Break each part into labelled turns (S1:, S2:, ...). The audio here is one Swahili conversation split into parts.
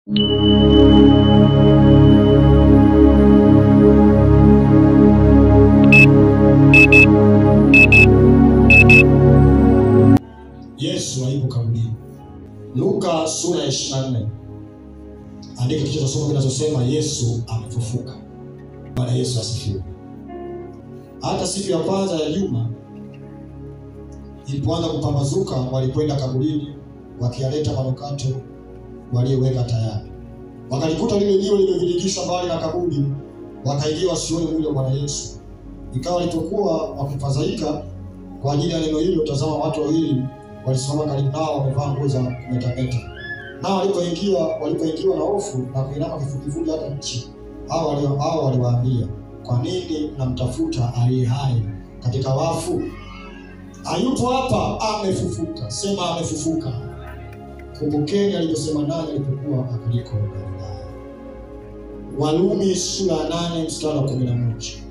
S1: Yesu hayupo kaburini. Luka sura ya 24. Andika kichwa cha somo kinachosema Yesu amefufuka. Bwana Yesu asifiwe. Hata siku ya kwanza ya juma ilipoanza kupambazuka, walikwenda kaburini wakialeta manukato waliyoweka tayari. Wakalikuta lile jiwe limeviringishwa mbali na kaburi, wakaingia wasione mwili wa Bwana Yesu. Ikawa walipokuwa wakifadhaika kwa ajili ya neno hilo, tazama, watu wawili walisimama karibu nao wamevaa nguo za kumetameta. Nao walipoingiwa na hofu na kuinama kifudifudi hata nchi, hao waliwaambia, kwa nini mnamtafuta aliye hai katika wafu? Hayupo hapa, amefufuka. Sema amefufuka. Kumbukeni alivyosema nanyi alipokuwa akaliko Galilaya. Warumi sura ya 8 mstari wa 11.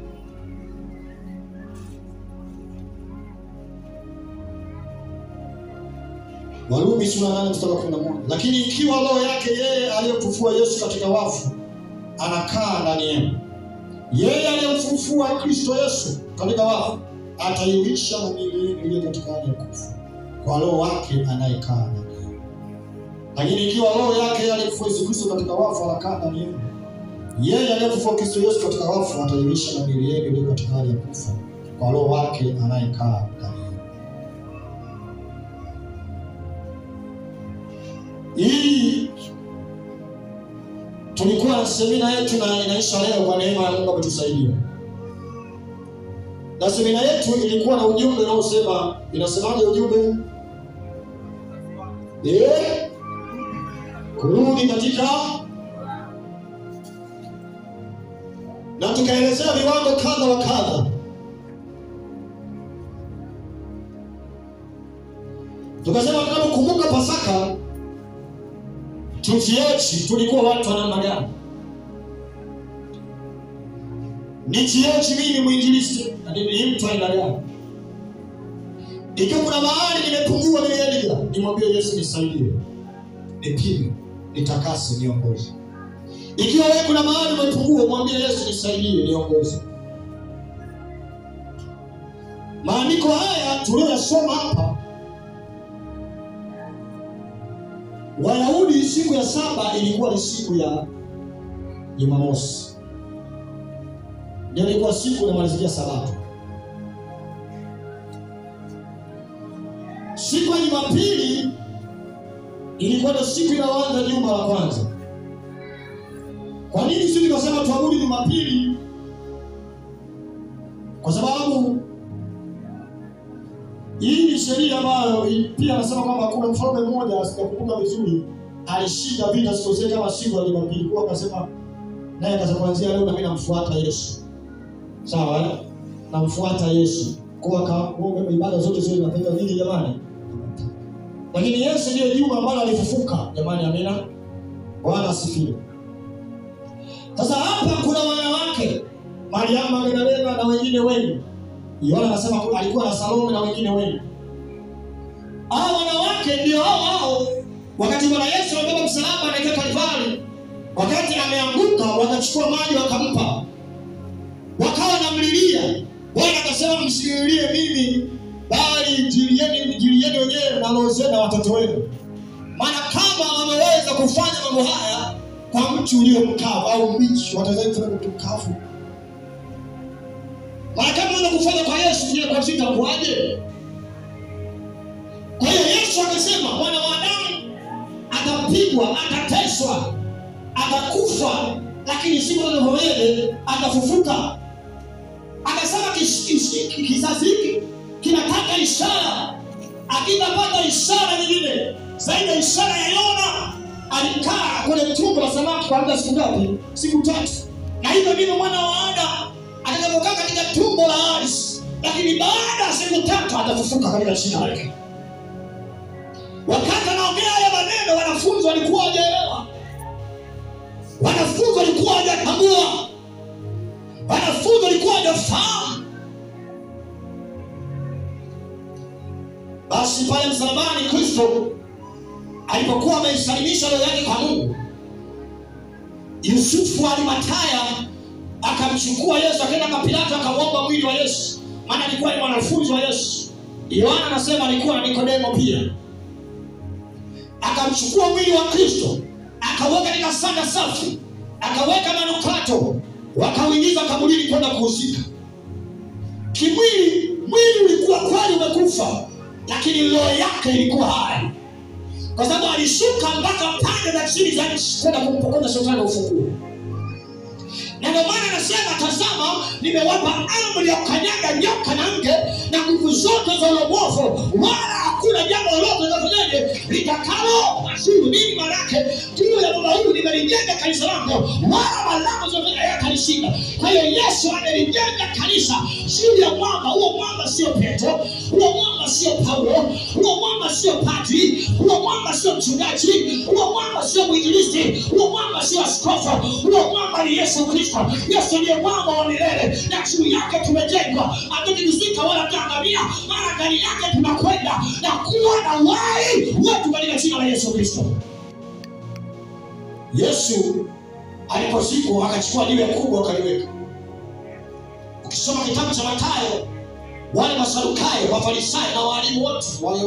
S1: Warumi sura ya 8 mstari wa 11. Lakini ikiwa roho yake yeye aliyemfufua Yesu katika wafu anakaa ndani yenu, yeye aliyemfufua Kristo Yesu katika wafu ataiuisha na miili yenu iliyo katika hali ya kufa kwa roho wake anayekaa ndani yenu. Lakini ikiwa roho yake yeye aliyemfufua Yesu Kristo katika wafu anakaa ndani yenu, yeye aliyemfufua Kristo Yesu katika wafu ataiuisha na miili yenu iliyo katika hali ya kufa kwa roho wake anayekaa ndani yenu. Hii tulikuwa na semina yetu na inaisha leo kwa neema ya Mungu ametusaidia. Na semina yetu ilikuwa na ujumbe unaosema, inasemaje ujumbe? Kurudi katika, na tukaelezea viwango kadha wa kadha. Tukasema tunapokumbuka Pasaka tujiachi tulikuwa watu wa namna gani? Nijiachi mimi mwinjilisti na ni mtu aina gani? Ikiwa kuna mahali nimepungua mimi Edgar, nimwambie Yesu nisaidie, nipime, nitakase, niongoze. Ikiwa wewe kuna mahali umepungua, mwambie Yesu nisaidie, niongoze. Maandiko haya tuliyosoma hapa, Wayahudi siku ya saba ilikuwa ni siku ya Jumamosi. Ndio ilikuwa siku inamalizikia Sabato. Siku ya Jumapili ilikuwa ndio siku inayoanza juma la kwanza. Kwa nini sisi tukasema tuabudu Jumapili? Kwa sababu hii ni sheria ambayo pia anasema kwamba kuna mfalme mmoja, sijakumbuka vizuri, alishinda vita siku zote kama siku ya Jumapili. Kwa akasema naye akasema kuanzia leo na mimi namfuata Yesu. Sawa eh? Namfuata Yesu. Kwa kwa ibada zote zile zinafanyika nini jamani? Lakini Yesu ndiye juma ambalo alifufuka. Jamani amina. Bwana asifiwe. Sasa hapa kuna wanawake, Mariamu Magdalena na wengine wengi. Yohana anasema alikuwa na Salome na wengine wengi. Hao wanawake ndio hao wakati Bwana Yesu alibeba msalaba anaelekea Kalvari, wakati ameanguka wakachukua maji wakampa. Wakawa wanamlilia. Bwana akasema msililie mimi, bali jilieni wenyewe na roho zenu na watoto wenu. Maana kama wameweza kufanya mambo haya kwa mti ulio mkavu au mbichi, wataweza kufanya mti mkavu? Maana kama unaweza kufanya kwa Yesu, je, kwa sisi itakuwaje? Kwa hiyo Yesu akasema mwana wa Adamu atapigwa, atateswa, atakufa, lakini siku ya atafufuka. Akasema kizazi hiki kinataka ishara. Akitapata ishara nyingine zaidi ya ishara ya Yona, alikaa kwenye tumbo la samaki kwa muda siku ngapi? Siku tatu. Na hivyo ndivyo mwana wa Adamu atakapokaa katika tumbo la ardhi, lakini baada ya siku tatu atafufuka katika jina lake. Wakati anaongea haya maneno, wanafunzi walikuwa hawajaelewa. Wanafunzi walikuwa hawajatambua. Wanafunzi walikuwa hawajafahamu. Basi pale msalabani Kristo alipokuwa ameisalimisha roho yake kwa Mungu, Yusufu wa Arimathaya akamchukua Yesu, akaenda kwa Pilato akamwomba mwili wa Yesu, maana alikuwa ni mwanafunzi wa Yesu. Yohana anasema alikuwa na Nikodemo pia. Akamchukua mwili wa Kristo, akaweka katika sanda safi, akaweka manukato, wakauingiza kaburini kwenda kuuzika. Kimwili, mwili ulikuwa kweli umekufa, lakini roho yake ilikuwa hai, kwa sababu alishuka mpaka pande za chini za nchi kwenda kumpokonya shetani ufunguo. Na ndio maana anasema, tazama nimewapa amri ya kukanyaga nyoka na nge na nguvu zote za ule mwovu, wala hakuna jambo lolote litafanyaje litakalo wazuru. Nini maana yake? Juu ya baba huyu nimelijenga kanisa langu, wala malango zote hayatalishinda. Kwa hiyo Yesu amelijenga kanisa juu ya mwamba. Huo mwamba sio Petro, huo mwamba sio Paulo, huo mwamba sio padri, huo mwamba sio mchungaji, huo mwamba sio mwinjilisti, huo mwamba sio askofu, huo mwamba ni Yesu Kristo. Yesu ndiye mwamba wa milele, na juu yake tumejengwa, hatutikisika wala kuangamia, maana ndani yake tunakwenda na kuwa na uhai wetu katika jina la Yesu Kristo. Yesu alipozikwa akachukua jiwe kubwa akaliweka. Ukisoma kitabu cha Mathayo, wale Masadukayo, Mafarisayo na walimu wote wale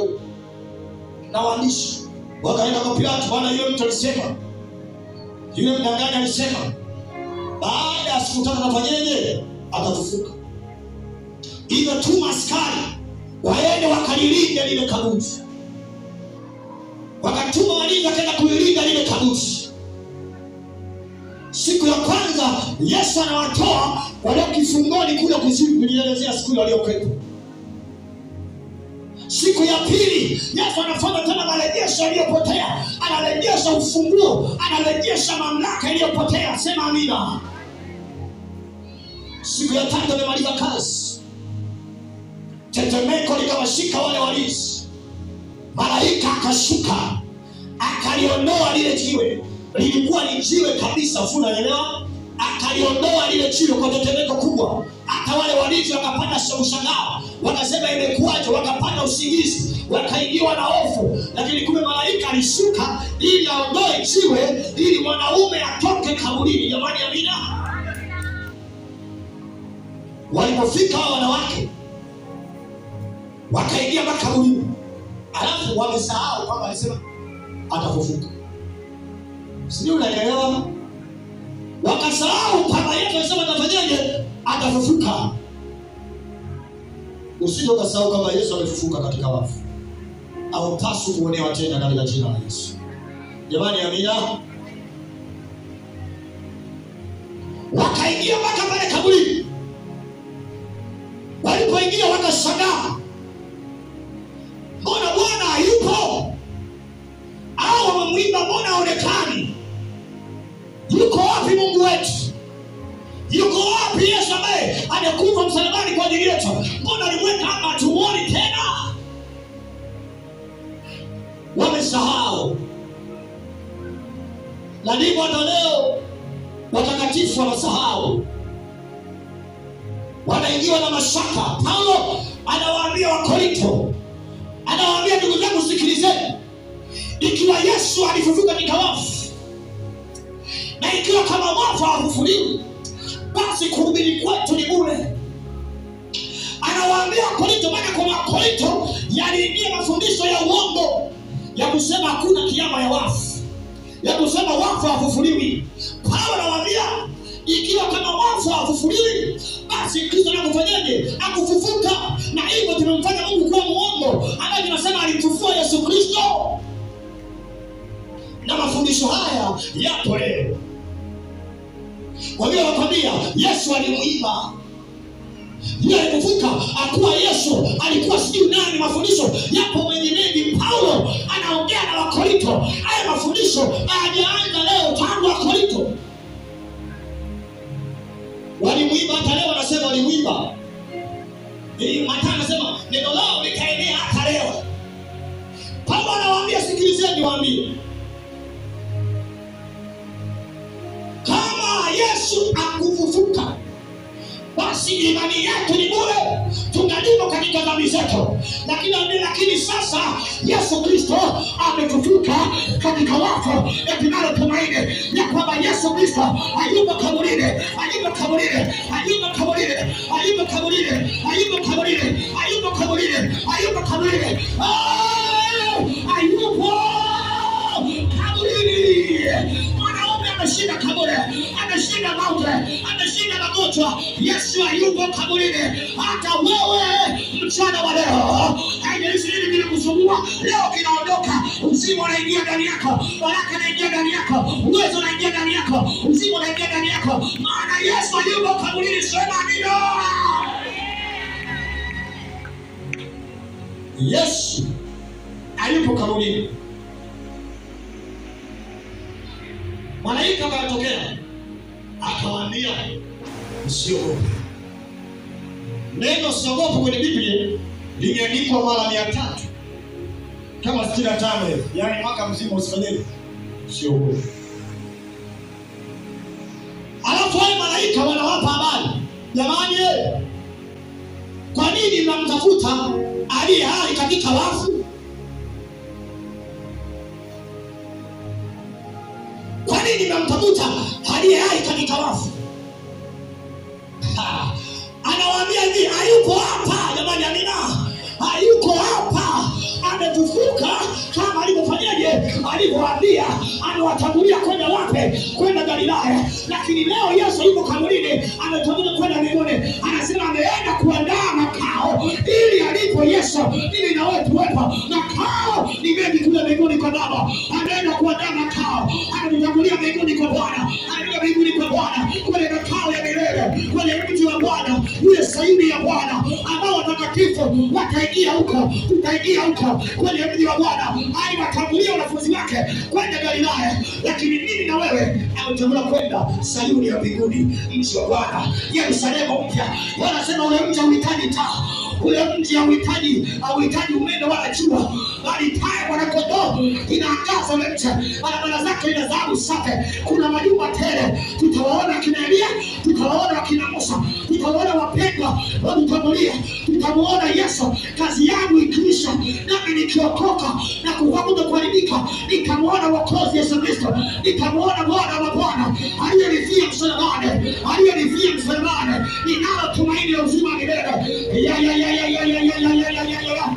S1: na waandishi wakaenda kwa Pilato, bwana, yule mtu alisema, yule mdanganyi alisema baada ya siku tatu atafanyeje? Atafufuka. Hivyo tuma askari waende wakalilinda lile kaburi. Wakatuma walinzi wakaenda kulilinda lile kaburi. Siku ya kwanza Yesu anawatoa walio kifungoni kule kuzimu, nilielezea siku ile waliokuwepo. Siku ya pili Yesu anafanya tena marejesho yaliyopotea, anarejesha ufunguo, anarejesha mamlaka iliyopotea. Sema amina. Siku ya tatu amemaliza kazi. Tetemeko likawashika wale walinzi. Malaika akashuka akaliondoa lile jiwe. Lilikuwa ni jiwe kabisa, unaelewa? Akaliondoa lile jiwe kwa tetemeko kubwa. Hata wale walinzi wakapata mshangao, wakasema imekuwaje? Wakapata usingizi, wakaingiwa na hofu. Lakini kumbe malaika alishuka ili aondoe jiwe ili mwanaume atoke kaburini. Jamani, amina. Walipofika hao wanawake wakaingia makaburini, alafu wamesahau kwamba alisema atafufuka. Sijui unaelewa? Wakasahau kwamba Yesu alisema atafanyaje? Atafufuka. Usije ukasahau kama Yesu amefufuka katika wafu. Haupaswi kuonewa tena katika jina la Yesu. Jamani, amina. Wakaingia mpaka pale kaburini. Walipoingia wakashangaa, mbona Bwana hayupo? Au wamemwimba, mbona haonekani? Yuko wapi Mungu wetu? Yuko wapi Yesu ambaye amekufa msalabani kwa ajili yetu? Mbona alimweka hapa hatumuoni tena? Wamesahau. Na ndivyo hata leo watakatifu wanasahau, wanaingiwa na mashaka. Paulo anawaambia Wakorinto, anawaambia ndugu zangu, sikilizeni, ikiwa Yesu alifufuka katika wafu, na ikiwa kama wafu hawafufuliwi, basi kuhubiri kwetu ni bure. Anawaambia Wakorinto, maana kwa Wakorinto yaliingia mafundisho ya uongo ya kusema hakuna kiama ya wafu, ya kusema wafu hawafufuliwi. Paulo anawaambia ikiwa kama wafu hawafufuliwi, basi Kristo anakufanyaje? Akufufuka. Na hivyo tumemfanya Mungu kuwa muongo ambaye tunasema alimfufua Yesu Kristo. Na mafundisho haya yapo leo. Kwa hiyo wanakwambia Yesu alimuiba, yeye alifufuka, akuwa Yesu alikuwa sijui nani. Mafundisho yapo mengi mengi. Paulo anaongea na Wakorinto. Haya mafundisho hayajaanza leo, tangu Wakorinto walimuiba. Hata leo wanasema walimuiba. Mathayo anasema neno lao likaenea hata leo. Paulo anawaambia, sikilizeni niwaambie, kama Yesu akufufuka, basi imani yetu ni bure, tungalimo katika dhambi zetu. Lakini sasa Yesu Kristo amefufuka katika wafu, na tunalo tumaini ya kwamba Yesu Kristo Kristo hayupo kaburini, hayupo kaburini, hayupo kaburini, hayupo kaburini, hayupo kaburini, hayupo kaburini, hayupo kaburini, hayupo kaburini. Mwanaume ameshinda kaburi, ameshinda mauti, ameshinda magonjwa. Yesu hayupo kaburini. Hata wewe mchana wa leo, haijalishi nini kinakusumbua leo, kinaondoka. Uzima unaingia ndani yako, baraka inaingia ndani yako, uwezo unaingia ndani yako, uzima unaingia ndani yako, maana Yesu hayupo kaburini. Sema amina. Yesu hayupo kaburini. Malaika akatokea akawaambia, msiogope. Neno siogope kwenye Biblia limeandikwa mara 300 kama 65 hivi, yaani mwaka mzima usifanyeje? Usiogope. Alafu wale malaika wanawapa habari, jamani, kwa nini mnamtafuta aliye hai katika wafu? Kwa nini mnamtafuta aliye hai katika wafu? Anawaambia hivi, hayuko hapa. Jamani, amina. Hayuko hapa, amefufuka kama alivyofanyaje, alivyowaambia. Amewatangulia kwenda wapi? Kwenda Galilaya. Lakini leo Yesu yuko kaburini, ametangulia kwenda mbinguni. Anasema ameenda kuandaa makao ili alipo Yesu mimi na wewe tuwepo. Makao ni mengi kule mbinguni kwa Baba. Ameenda kuandaa makao, ametangulia mbinguni kwa Bwana, ameenda mbinguni kwa Bwana, kwenye makao ya milele, kwenye mji wa Bwana, ile Sayuni ya Bwana, ambao watakatifu wataingia huko, tutaingia huko kwenye mji wa Bwana. Aliwatangulia wanafunzi wake kwenda Galilaya, lakini mimi na wewe ametangulia kwenda Sayuni ya mbinguni, mji wa Bwana, Yerusalemu mpya. Wanasema ule mji hauhitaji taa, ule mji hauhitaji umeme wala jua, bali taa ya Mwana-Kondoo inaangaza ule mji. Barabara zake ina dhahabu safi, kuna majumba tele. Tutawaona kina Elia, tutawaona kina Musa, tutawaona wapendwa wakutangulia, tutamuona Yesu. Kazi yangu ikiisha, nami nikiokoka na kufa kuharibika, nitamuona Mwokozi Yesu Kristo, nitamuona Bwana wa Bwana aliyenifia msalabani, aliyenifia msalabani. Ninalo tumaini la uzima milele. Ya ya ya ya ya ya ya ya ya ya ya ya.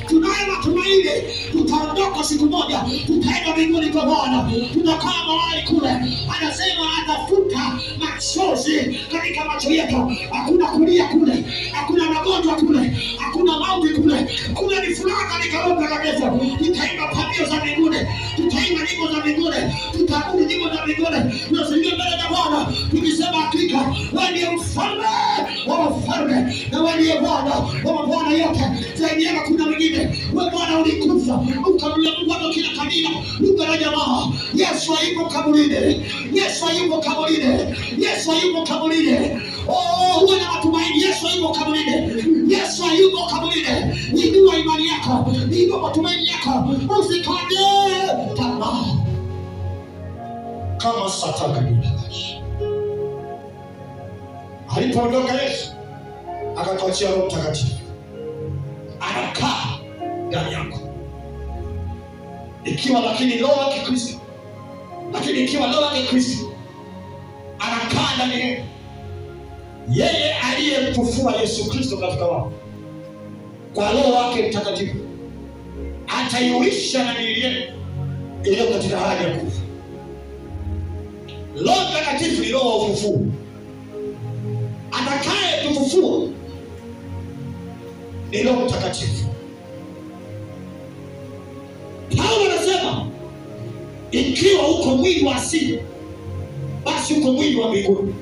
S1: Tunayo matumaini, tutaondoka siku moja, tutaenda mbinguni kwa Bwana, tutakaa mahali kule. Anasema atafuta machozi katika macho yetu. Hakuna kulia kule, hakuna magonjwa kule, hakuna mauti kule. Kule ni furaha katika Roho Mtakatifu. Tutaimba pambio za mbinguni, tutaimba nyimbo za mbinguni, tutaabudu nyimbo za mbinguni, tunasimama mbele za Bwana tukisema, hakika wewe ndiye mfalme wa wafalme na wewe ndiye Bwana wa mabwana yote. Zaidi yako hakuna mwingine. Wewe Bwana ulikufa ukamlia Mungu wa kila kabila, lugha na jamaa. Yesu hayupo kaburini, Yesu hayupo kaburini, Yesu hayupo kaburini. Oh, uwe na matumaini. Yesu hayupo kaburini, Yesu hayupo kaburini. Inua imani yako, inua matumaini yako, usikate tamaa kama Satani. Alipoondoka Yesu akatuachia Roho Mtakatifu, anakaa ndani yako. Ikiwa lakini roho yake Kristo, lakini ikiwa roho yake Kristo anakaa ndani yenu, yeye aliyemfufua Yesu Kristo katika wafu kwa Roho wake Mtakatifu ataiuisha na miili yenu iliyo katika hali ya kufa. Roho Mtakatifu ni roho wa ufufuo. Atakaye tufufua ni Roho Mtakatifu. Paulo anasema ikiwa uko mwili wa asili, basi uko mwili wa mbinguni.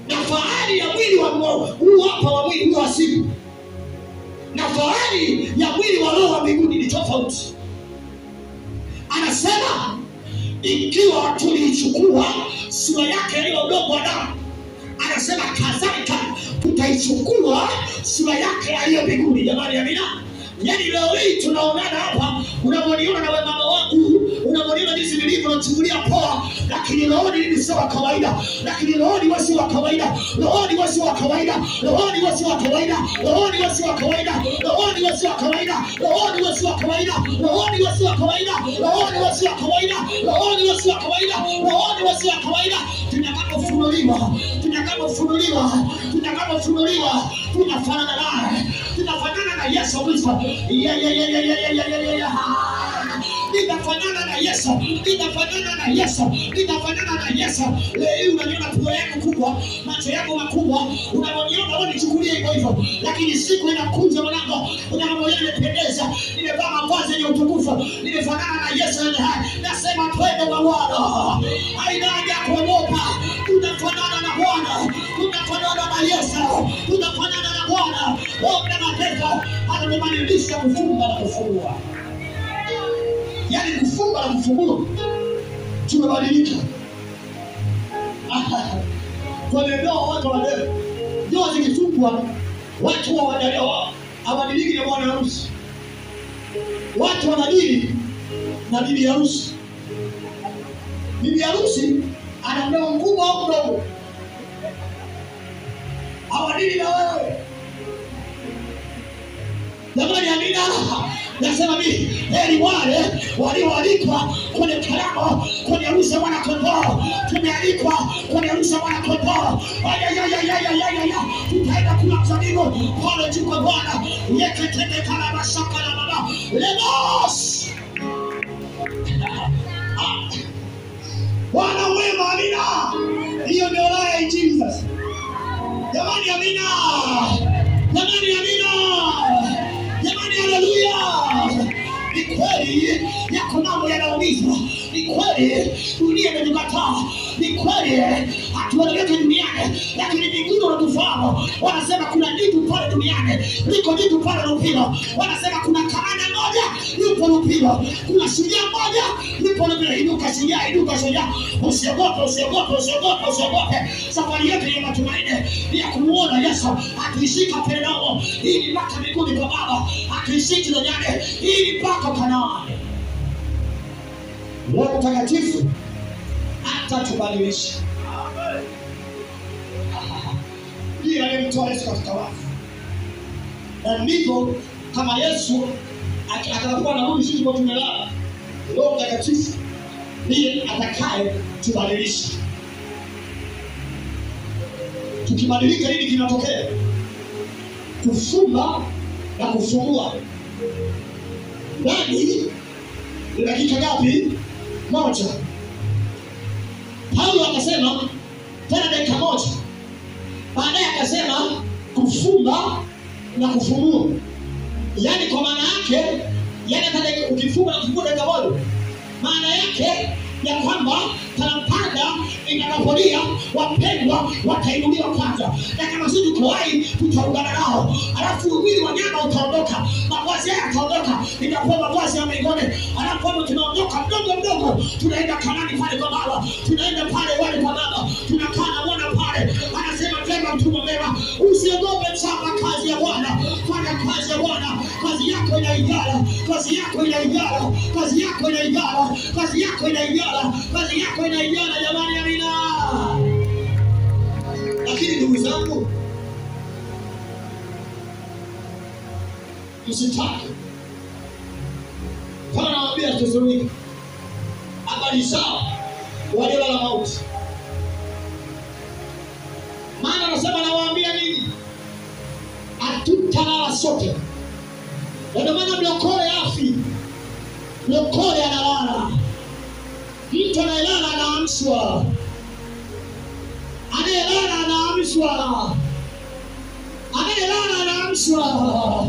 S1: Na fahari ya mwili wa huu hapa wa mwili wa asili na fahari ya mwili wa roho wa mbinguni ni tofauti. Anasema ikiwa tuliichukua sura yake ile udongo wa damu, anasema kadhalika tutaichukua sura yake aliyo mbinguni. Jamani, amina. Yaani leo hii tunaonana hapa, unamwoniona na wewe mama wangu, unamwoniona jinsi nilivyo, nachukulia poa, lakini rohoni mimi sio wa kawaida, lakini rohoni wewe sio wa kawaida, rohoni wewe sio wa kawaida, rohoni wewe sio wa kawaida, rohoni wewe sio wa kawaida, rohoni wewe sio wa kawaida, rohoni wewe sio wa kawaida, rohoni wewe sio wa kawaida, rohoni wewe sio wa kawaida, rohoni wewe sio wa kawaida. Tutakapofunuliwa, tutakapofunuliwa tunafanana naye, tunafanana na Yesu Kristo. Nitafanana na Yesu, nitafanana na Yesu, nitafanana na Yesu. Leo unaniona pua yangu kubwa, macho yangu makubwa, unaniona wewe nichukulie hivyo hivyo, lakini siku inakuja mwanangu, unaniona nimependeza, nimevaa mavazi yenye utukufu, nimefanana na Yesu. Nasema twende kwa Bwana, haina haja kuogopa. Tunafanana na Bwana, tunafanana na Yesu, tunafanana na Bwana. Roho Mtakatifu atatubadilisha kufunga na kufungua. Yaani kufunga na kufungua tumebadilika. Kwenye ndoa watu wanadai, ndoa zikifungwa watu hawabadiliki na bwana harusi. Watu wanadili na bibi harusi. Bibi harusi ana mdomo mkubwa au mdogo, hawadili na wewe. Jamani, amina. Nasema mimi, heri wale walioalikwa kwenye karamu, kwenye harusi ya Mwana Kondoo. Tumealikwa kwenye harusi ya Mwana Kondoo. Tutaenda kula mzabibu pale juu kwa Bwana. Yeketeke kala mashaka na mama lemos. Bwana mwema, amina. Hiyo ndio raha ya Injili sasa. Jamani, amina. Jamani, amina. Jamani, haleluya. Ni kweli yako mambo yanaumizwa, ni kweli dunia imetukataa, ni kweli hatueleweki duniani, lakini mbinguni wanatufahamu. Wanasema kuna jitu pale duniani, liko jitu pale Lupilo. Wanasema kuna kamanda moja yupo Lupilo, kuna shujaa moja yupo Lupilo. Inuka shujaa, inuka shujaa, usiogope, usiogope, usiogope, usiogope. Safari yetu ya matumaini ni ya kumuona Yesu akiishika Kapernaumu, hii ni mpaka mbinguni kwa Baba, akiishika duniani, hii ni mpaka Kanaani. Roho Mtakatifu atatubadilisha. Ndiye aliyemtoa Yesu katika wafu, na ndivyo kama Yesu atakapokuwa anarudi sisi kwa tumelala, Roho Mtakatifu ndiye atakaye tubadilisha. Tukibadilika, nini kinatokea? Kufumba na kufungua. Ndani ni dakika ngapi? Moja. Paulo akasema tena dakika moja. Baadaye akasema kufumba na kufungua. Yaani kwa maana yake, yaani hata ukifumba na kufungua dakika moja, maana yake ya kwamba parapanda itakapolia, wapendwa watainuliwa kwanza, na kama sisi tuko hai tutaungana nao. Alafu mwili wa nyama utaondoka, mavazi haya yataondoka, itakuwa mavazi ya mbinguni. Alafu hapo tunaondoka mdogo mdogo, tunaenda Kanaani pale kwa Baba, tunaenda pale wale kwa Baba, tunakaa na Bwana pale. Anasema tena mtumwa mema, usiogope, chapa kazi ya Bwana, fanya kazi ya Bwana. Kazi yako ina idara, kazi yako ina idara, kazi yako ina idara, kazi yako ina idara, kazi yako ina idara. Jamani, amina. Lakini ndugu zangu, msitake kama nawaambia Thesalonike habari zao waliolala mauti. Maana anasema nawaambia nini? Hatutalala sote. Ndio maana mlokole afi, mlokole analala. Mtu anayelala anaamshwa, anayelala anaamshwa, anayelala anaamshwa.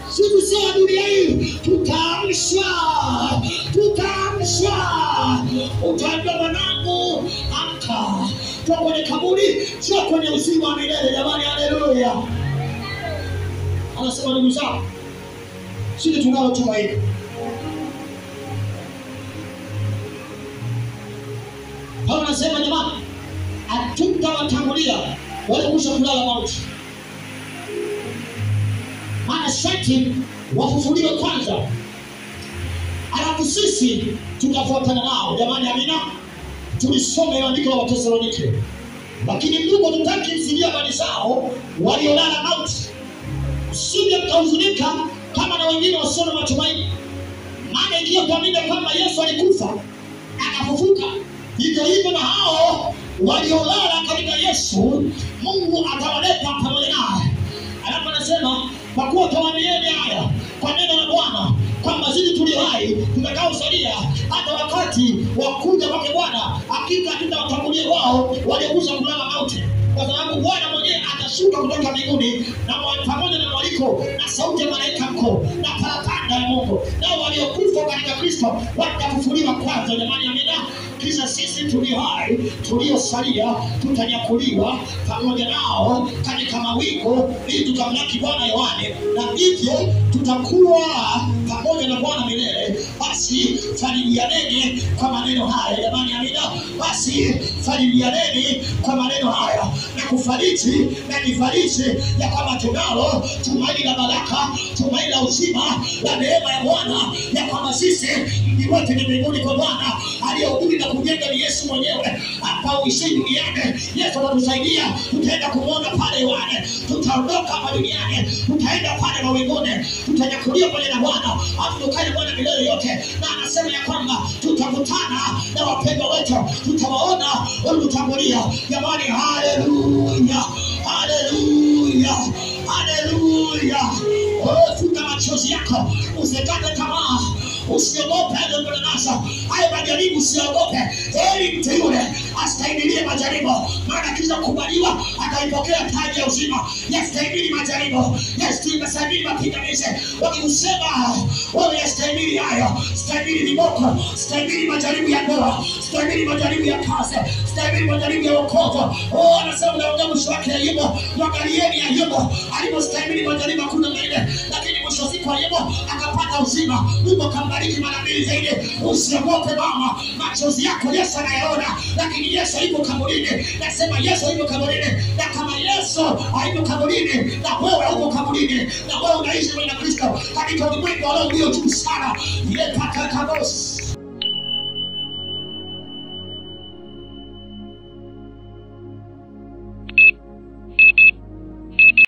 S1: Sisi sio dunia hii, tutaamshwa, tutaamshwa. Utaambiwa mwanangu, amka, toka kwenye kaburi, njoo kwenye uzima wa milele. Jamani, haleluya. Anasema ndugu zangu, sisi tunalo tumaini. Paulo anasema jamani, hatutawatangulia waliokwisha kulala mauti, maana sharti wafufuliwe kwanza, alafu sisi tutafuatana nao. Jamani, amina. Tulisome andiko la Wathesalonike. Lakini ndugu, hatutaki msijue habari zao waliolala mauti, msije mkahuzunika kama na wengine wasio na matumaini. Maana ikiwa tuamini kwamba Yesu alikufa akafufuka, hivyo hivyo na hao Waliolala katika Yesu Mungu atawaleta pamoja naye. Alafu anasema kwa kuwa tawaambieni haya kwa neno la Bwana, kwamba sisi tulio hai tutakaosalia hata wakati wa kuja kwake Bwana, hakika hatutawatangulia wao waliokwisha kulala mauti. Kwa sababu Bwana mwenyewe atashuka kutoka mbinguni na pamoja na mwaliko na sauti ya malaika mkuu na parapanda ya Mungu, nao waliokufa katika Kristo watafufuliwa kwanza. Jamani, amina. Kisha sisi tulio hai tuliosalia tutanyakuliwa pamoja nao katika mawingu ili tukamlaki Bwana hewani, na hivyo tutakuwa pamoja na Bwana milele. Basi farijianeni kwa maneno haya. Jamani, amina. Basi farijianeni kwa maneno haya na kufariji na nifariji ya kwamba tunalo tumaini la baraka, tumaini la uzima, la neema ya Bwana, ya kwamba sisi mji wetu ni mbinguni kwa Bwana aliyehubiri na kujenga ni Yesu mwenyewe. Hapa uishi duniani, Yesu atatusaidia, tutaenda kumwona pale hewani, tutaondoka hapa duniani, tutaenda pale mawinguni, tutanyakuliwa pamoja na Bwana, afu tukae na Bwana milele yote. Na anasema ya kwamba tutakutana na wapendwa wetu, tutawaona waliotutangulia. Jamani, haleluya, haleluya, haleluya. Oh, futa machozi yako, usikate tamaa, usiogope nazo hayo majaribu, usiogope. Heri mtu yule astahimilie majaribu, maana kisha kukubaliwa ataipokea taji ya uzima. Yastahimili majaribu, yastahimili mapingamizi. Wakikusema wewe, yastahimili hayo, stahimili viboko, stahimili majaribu ya ndoa, stahimili majaribu ya kazi, stahimili majaribu ya wokovu. Oh, anasema unaongea mwisho wake Ayubu, mwangalieni Ayubu alivyostahimili majaribu, hakuna mengine, lakini mwisho wa siku Ayubu akapata uzima. Mungu akambariki mara mbili zaidi. Usiogope mama, machozi yako Yesu anayaona, lakini Yesu hayupo kaburini. Nasema Yesu hayupo kaburini, na kama Yesu hayupo kaburini, na wewe haupo kaburini, na wewe unaishi na Kristo katika ulimwengu wa roho ulio juu sana. Yepakatabos.